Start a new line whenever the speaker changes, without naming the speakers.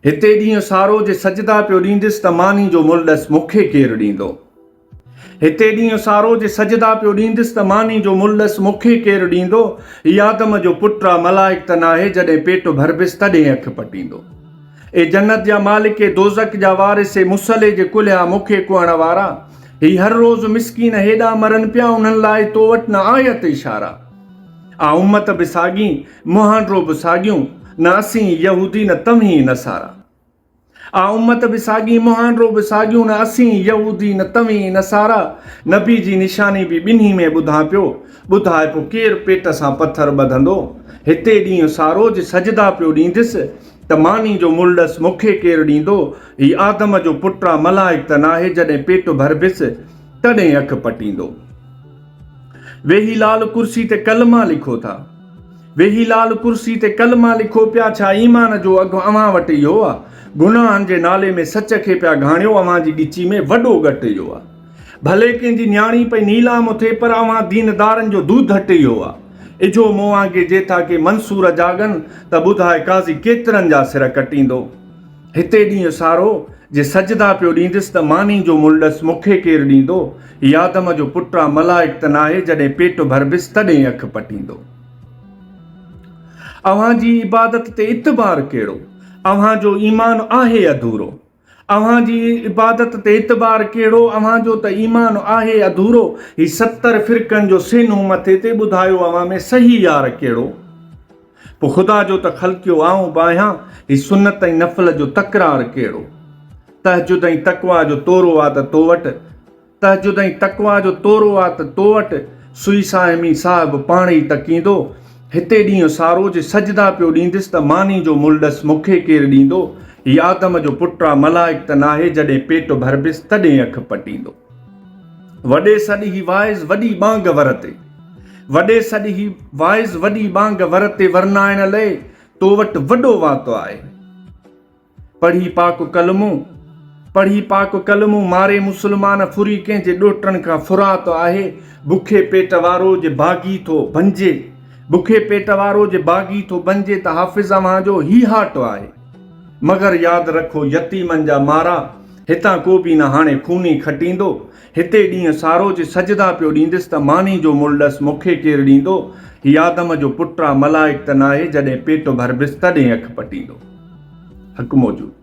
هتي ڏينهن سارو جي سجدا پيو ڏيندس ته ماني جو ملهه ڏس مون کي ڪير ڏيندو. هتي ڏينهن سارو جي سجدا پيو ڏيندس ته ماني جو ملهه ڏس مون کي ڪير ڏيندو. هي آدم جو پٽ آ ملائڪ ته ناهي جڏهن پيٽ ڀربس تڏهن اک پٽيندو. اي جنت جا مالڪ اي دوزخ جا وارث اي مصلي جي ڪلهيا مون کي ڪهڻ وارا. هي هر روز مسڪين هيڏا مرن پيا انهن لاء تو وٽ نه آيت اشارا. آ امت به ساڳي، مهانڊو به ساڳيون، نه اسين يهودي نه توهين نصارا. آ امت به ساڳي، مهانڊو به ساڳيون، نه اسين يهودي نه توهين نصارا. نبي جي نشاني به ٻنهي ۾ ٻڌان پيو، ٻڌاء پو ڪير پيٽ سان پٿر ٻڌندو؟ هتي ڏينهن سارو جي سجدا پيو ڏيندس ته ماني جو ملهه ڏس مون کي ڪير ڏيندو؟ هي آدم جو پٽ آ ملائڪ ته ناهي جڏهن پيٽ ڀربس تڏهن اک پٽيندو. ويهي لال ڪرسي تي ڪلما لکو ٿا. ويهي لال ڪرسي تي ڪلما لکو پيا ڇا ايمان جو اگهه اوهان وٽ اهو آ؟ گناهن جي نالي ۾ سچ کي پيا گهاڻيو اوهان جي ڳچي ۾ وڏو ڳٽ اهو آ. ڀلي ڪنهن جي نياڻي پئي نيلام ٿئي پر اوهان ديندارن جو دوڌٽ اهو آ. اجهو مون وانگي جي ٿا ڪي منصور جاڳن ته ٻڌاء قاضي ڪيترن جا سر ڪٽيندو. هتي ڏينهن سارو، جي سجدا پيو ڏيندس ته ماني جو ملهه ڏس مون کي ڪير ڏيندو؟ هي آدم جو پٽ آ، ملائڪ ته ناهي، جڏهن پيٽ ڀربس تڏهن اک پٽيندو. اوهان جي عبادت تي اعتبار ڪهڙو؟ اوهان جو ايمان آهي اڌورو. اوهان جي عبادت تي اعتبار ڪهڙو؟ اوهان جو ته ايمان آهي اڌورو. هي 70 فرقن جو سينو مٿي تي ٻڌايو اوهان ۾ صحيح يار ڪهڙو؟ پوء خدا جو ته خلقيو آئون به آهيان، هي سنت ۽ نفل جو تڪرار ڪهڙو؟ تهجد ۽ تقويٰ جو تورو آ ته تو وٽ، تهجد ۽ تقويٰ جو تورو آ ته تو وٽ، سوئي ساهمي صاحب پاڻ ئي تڪيندو. هتي ڏينهن سارو جي سجدا پيو ڏيندس ته ماني جو ملهه ڏس مون کي ڪير ڏيندو؟ هي آدم جو پٽ آ ملائڪ ته ناهي جڏهن پيٽ ڀربس تڏهن اک پٽيندو. وڏي سڏ هي واعظ وڏي ٻانگ ور تي. وڏي سڏ هي واعظ وڏي ٻانگ ور تي ورنائڻ لئه تو وٽ وڏو وات آهي. پڙهي پاڪ ڪلمو پڙهي پاڪ ڪلمو ماري مسلمان ڦري ڪنهن جي ڏوهٽن کان فرات آهي. بکي پيٽ وارو جي باغي ٿو بنجي بکي پيٽ وارو جي باغي ٿو بنجي ته حافظ اوهان جو هي هاٽ آهي. مگر ياد رکو يتيمن جا مارا هتان ڪو به نه هاڻي خوني کٽيندو. هتي ڏينهن سارو جي سجدا پيو ڏيندس ته ماني جو ملهه ڏس مون کي ڪير ڏيندو؟ هي آدم جو پٽ آ ملائڪ ته ناهي جڏهن پيٽ ڀربس تڏهن اک پٽيندو. حق موجود.